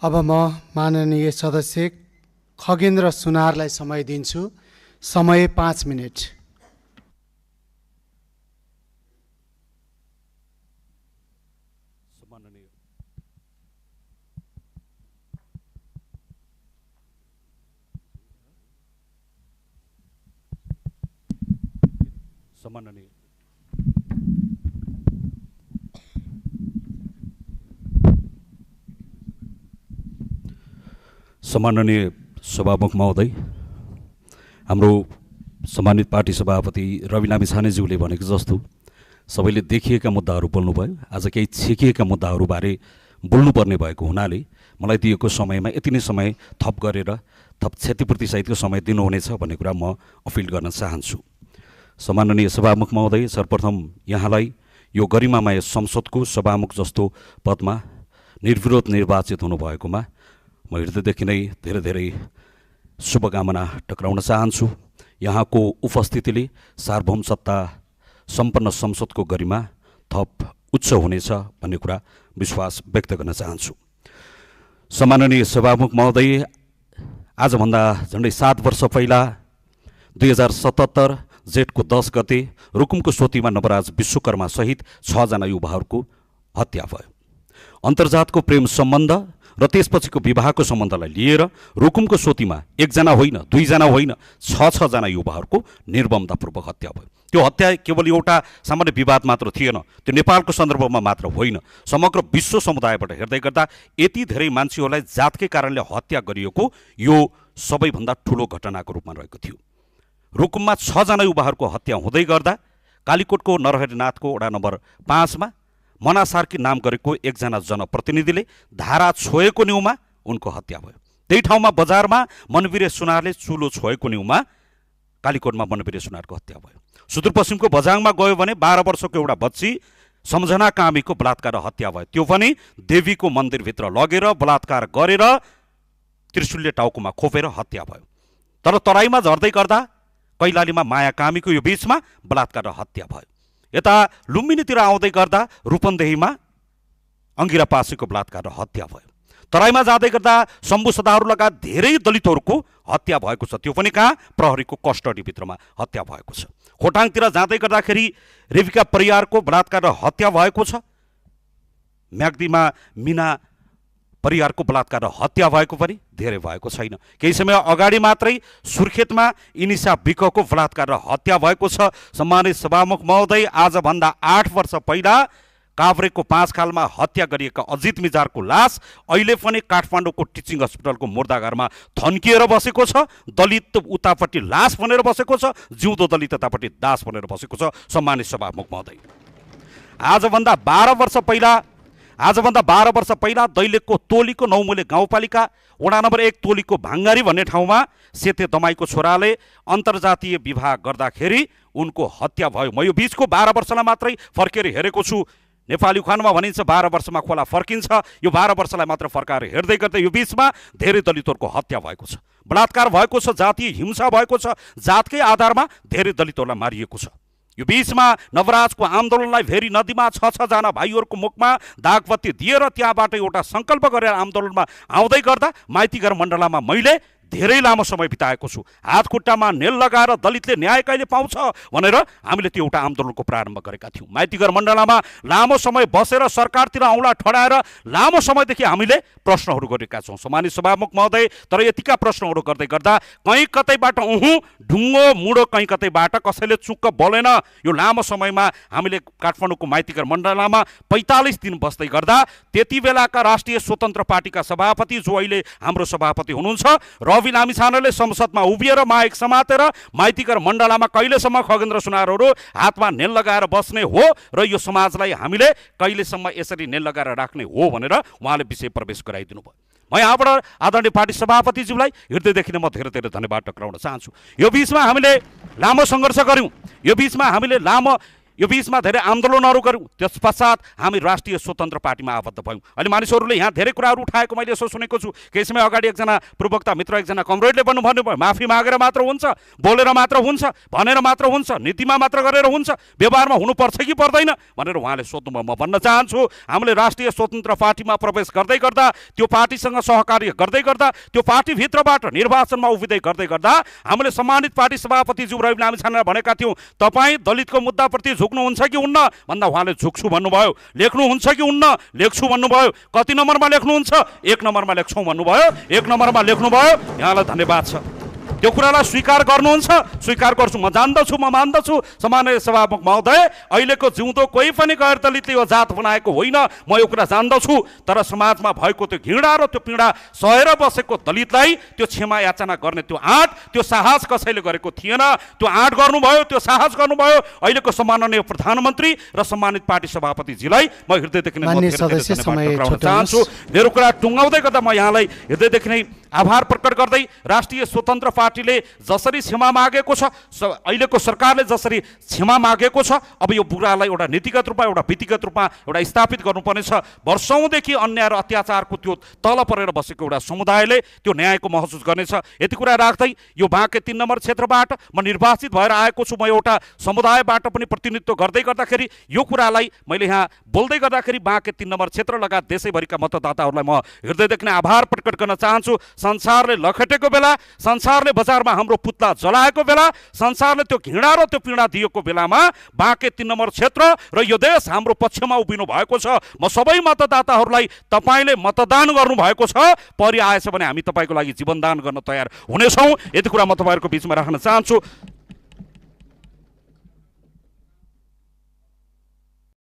अब म माननीय सदस्य खगेन्द्र सुनारलाई समय दिन्छु। समय 5 मिनेट। सम्माननीय सभामुख महोदय, हाम्रो सम्मानित पार्टी सभापति रवि लामिछानेज्यूले भनेको जस्तो सबैले देखिएका मुद्दाहरू बोल्नुभयो। आज केही छेकिएका मुद्दाहरूबारे बोल्नुपर्ने भएको हुनाले मलाई दिएको समयमा यति नै समय थप गरेर थप क्षतिपूर्ति सहितको समय दिनुहुनेछ भन्ने कुरा म अपिल गर्न चाहन्छु। सम्माननीय सभामुख महोदय, सर्वप्रथम यहाँलाई यो गरिमामय संसदको सभामुख जस्तो पदमा निर्विरोध निर्वाचित हुनुभएकोमा म हृदयदेखि नै धेरै धेरै शुभकामना टक्राउन चाहन्छु। यहाँको उपस्थितिले सार्वभौम सत्ता सम्पन्न संसदको गरिमा थप उच्च हुनेछ भन्ने कुरा विश्वास व्यक्त गर्न चाहन्छु। सम्माननीय सभामुख महोदय, आजभन्दा झन्डै 7 वर्ष पहिला 2077 जेठको 10 गते रुकुमको सोतीमा नवराज विश्वकर्मा सहित 6 जना युवाहरूको हत्या भयो। अन्तर्जातको प्रेम सम्बन्ध र त्यसपछिको विवाहको सम्बन्धलाई लिएर रुकुमको सोतीमा 1 जना होइन, 2 जना होइन, 6 जना युवाहरूको निर्ममतापूर्वक हत्या भयो। त्यो हत्या केवल एउटा सामान्य विवाद मात्र थिएन, त्यो नेपालको सन्दर्भमा मात्र होइन, समग्र विश्व समुदायबाट हेर्दै गर्दा यति धेरै मान्छेहरूलाई जातकै कारणले हत्या गरिएको यो सबैभन्दा ठुलो घटनाको रूपमा रहेको थियो। रुकुममा 6 जना युवाहरूको हत्या हुँदै गर्दा कालीकोटको नरहरिनाथको वडा नम्बर 5 मा मना सार्की नाम गरेको 1 जना जनप्रतिनिधिले धारा छोएको न्युमा उनको हत्या भयो। त्यही ठाउँमा बजारमा मनवीर सुनारले चुलो छोएको न्युमा कालीकोटमा मनवीर सुनारको हत्या भयो। सुदूरपश्चिमको बझाङमा गयो भने 12 वर्षको एउटा बच्ची सम्झना कामीको बलात्कार हत्या भयो। त्यो पनि देवीको मन्दिरभित्र लगेर बलात्कार गरेर त्रिशूलले टाउकोमा खोपेर हत्या भयो। तर तराईमा झर्दै गर्दा कैलालीमा माया कामीको यो बीचमा बलात्कार हत्या भयो। यता लुम्बिनीतिर आउँदै गर्दा रूपन्देहीमा अङ्गिरा पासीको बलात्कार हत्या भयो। तराईमा जाँदै गर्दा शम्भु सदाहरू लगायत धेरै दलितहरूको हत्या भएको छ, त्यो पनि कहाँ? प्रहरीको कस्टडीभित्रमा हत्या भएको छ। खोटाङतिर जाँदै गर्दाखेरि रेविका परियारको बलात्कार हत्या भएको छ। म्याग्दीमा मिना परियारको बलात्कार हत्या भएको पनि धेरै भएको छैन। केही समय अगाडि मात्रै सुर्खेतमा इनिसा बिकको बलात्कार हत्या भएको छ। सम्मानित सभामुख महोदय, आजभन्दा 8 वर्ष पहिला काभ्रेको 5 खालमा हत्या गरिएका अजित मिजारको लास अहिले पनि काठमाडौँको टिचिङ हस्पिटलको मुर्दाघरमा थन्किएर बसेको छ। दलित उतापट्टि लास बनेर बसेको छ, जिउँदो दलित यतापट्टि दास बनेर बसेको छ। सम्मानित सभामुख महोदय, आजभन्दा 12 वर्ष पहिला दैलेखको तोलीको नौमुले गाउँपालिका वडा नम्बर 1 तोलीको भाङ्गारी भन्ने ठाउँमा सेते दमाईको छोराले अन्तर्जातीय विवाह गर्दाखेरि उनको हत्या भयो। म यो बीचको 12 वर्षलाई मात्रै फर्केर हेरेको छु। नेपाली उखानमा भनिन्छ 12 वर्षमा खोला फर्किन्छ। यो 12 वर्षलाई मात्र फर्काएर हेर्दै गर्दै यो बीचमा धेरै दलितहरूको हत्या भएको छ, बलात्कार भएको छ, जातीय हिंसा भएको छ, जातकै आधारमा धेरै दलितहरूलाई मारिएको छ। यो बीचमा नवराजको आन्दोलनलाई भेरी नदीमा 6 जना भाइहरूको मुखमा दागबत्ती दिएर त्यहाँबाट एउटा सङ्कल्प गरेर आन्दोलनमा आउँदै गर्दा माइतीघर मण्डलामा मैले धेरै लामो समय बिताएको छु। हात खुट्टामा नेल लगाएर दलितले न्याय कहिले पाउँछ भनेर हामीले त्यो एउटा आन्दोलनको प्रारम्भ गरेका थियौँ। माइतीघर मण्डलामा लामो समय बसेर सरकारतिर औँला ठडाएर लामो समयदेखि हामीले प्रश्नहरू गरेका छौँ। सम्मानित सभामुख महोदय, तर यतिका प्रश्नहरू गर्दै गर्दा कहीँ कतैबाट ढुङ्गो मुडो कहीँ कतैबाट कसैले चुक्क बोलेन। यो लामो समयमा हामीले काठमाडौँको माइतीघर मण्डलामा 45 दिन बस्दै गर्दा त्यति बेलाका राष्ट्रिय स्वतन्त्र पार्टीका सभापति जो अहिले हाम्रो सभापति हुनुहुन्छ रवि लामिछानेले संसदमा उभिएर माइक समातेर माइतीघर मण्डलामा कहिलेसम्म खगेन्द्र सुनारहरू हातमा नेल लगाएर बस्ने हो र यो समाजलाई हामीले कहिलेसम्म यसरी नेल लगाएर राख्ने हो भनेर उहाँले विषय प्रवेश गराइदिनु भयो। म यहाँबाट आदरणीय पार्टी सभापतिज्यूलाई हृदयदेखि नै म धेरै धेरै धन्यवाद टक्राउन चाहन्छु। यो बीचमा हामीले लामो सङ्घर्ष गऱ्यौँ। यो बीचमा हामीले लामो यो बिचमा धेरै आन्दोलनहरू गऱ्यौँ, त्यस पश्चात हामी राष्ट्रिय स्वतन्त्र पार्टीमा आबद्ध भयौँ। अहिले मानिसहरूले यहाँ धेरै कुराहरू उठाएको मैले यसो सुनेको छु। केही समय अगाडि एकजना प्रवक्ता मित्र, एकजना कमरेडले भन्नुभयो, माफी मागेर मात्र हुन्छ, बोलेर मात्र हुन्छ, भनेर मात्र हुन्छ, नीतिमा मात्र गरेर हुन्छ, व्यवहारमा हुनुपर्छ कि पर्दैन भनेर उहाँले सोध्नुभयो। म भन्न चाहन्छु, हामीले राष्ट्रिय स्वतन्त्र पार्टीमा प्रवेश गर्दै गर्दा, त्यो पार्टीसँग सहकार्य गर्दै गर्दा, त्यो पार्टीभित्रबाट निर्वाचनमा उभिँदै गर्दै गर्दा हामीले सम्मानित पार्टी सभापतिज्यू रवि लामिछानेलाई भनेका थियौँ, तपाईँ दलितको मुद्दाप्रति झुक्नुहुन्छ कि हुन्न भन्दा उहाँले झुक्छु भन्नुभयो। लेख्नुहुन्छ कि हुन्न, लेख्छु भन्नुभयो। कति नम्बरमा लेख्नुहुन्छ? 1 नम्बरमा लेख्छौँ भन्नुभयो। 1 नम्बरमा लेख्नुभयो। यहाँलाई धन्यवाद छ। त्यो कुरालाई स्वीकार गर्नुहुन्छ? स्वीकार गर्छु, म जान्दछु, म मान्दछु। सामान्य सभामुख महोदय, अहिलेको जिउँदो कोही पनि गैर दलितले यो जात बनाएको होइन, म यो कुरा जान्दछु। तर समाजमा भएको त्यो घृणा र त्यो पीडा सहेर बसेको दलितलाई त्यो क्षमा याचना गर्ने त्यो आँट, त्यो साहस कसैले गरेको थिएन। त्यो आँट गर्नुभयो, त्यो साहस गर्नुभयो अहिलेको सम्माननीय प्रधानमन्त्री र सम्मानित पार्टी सभापतिजीलाई म हृदयदेखि नै चाहन्छु। मेरो कुरा टुङ्गाउँदै गर्दा म यहाँलाई हृदयदेखि नै आभार प्रकट गर्दै राष्ट्रिय स्वतन्त्र पार्टीले जसरी क्षमा मागेको छ, अहिलेको सरकारले जसरी क्षमा मागेको छ, अब यो बुरालाई एउटा नीतिगत रूपमा, एउटा विधिगत रूपमा एउटा स्थापित गर्नुपर्नेछ। वर्षौँदेखि अन्याय र अत्याचारको त्यो तल परेर बसेको एउटा समुदायले त्यो न्यायको महसुस गर्नेछ। यति कुरा राख्दै यो बाँके 3 नम्बर क्षेत्रबाट म निर्वाचित भएर आएको छु। म एउटा समुदायबाट पनि प्रतिनिधित्व गर्दै गर्दाखेरि यो कुरालाई मैले यहाँ बोल्दै गर्दाखेरि बाँके 3 नम्बर क्षेत्र लगायत देशैभरिका मतदाताहरूलाई म हृदयदेखि नै आभार प्रकट गर्न चाहन्छु। संसारले लखेटेको बेला, संसारले बजारमा हाम्रो पुतला जलाएको बेला, संसारले त्यो घृणा र त्यो पीडा दिएको बेलामा बाँके 3 नम्बर क्षेत्र र यो देश हाम्रो पक्षमा उभिनु भएको छ। म सबै मतदाताहरूलाई तपाईँले मतदान गर्नुभएको छ, परि आएछ भने हामी तपाईँको लागि जीवनदान गर्न तयार हुनेछौँ। यति कुरा म तपाईँहरूको बिचमा राख्न चाहन्छु।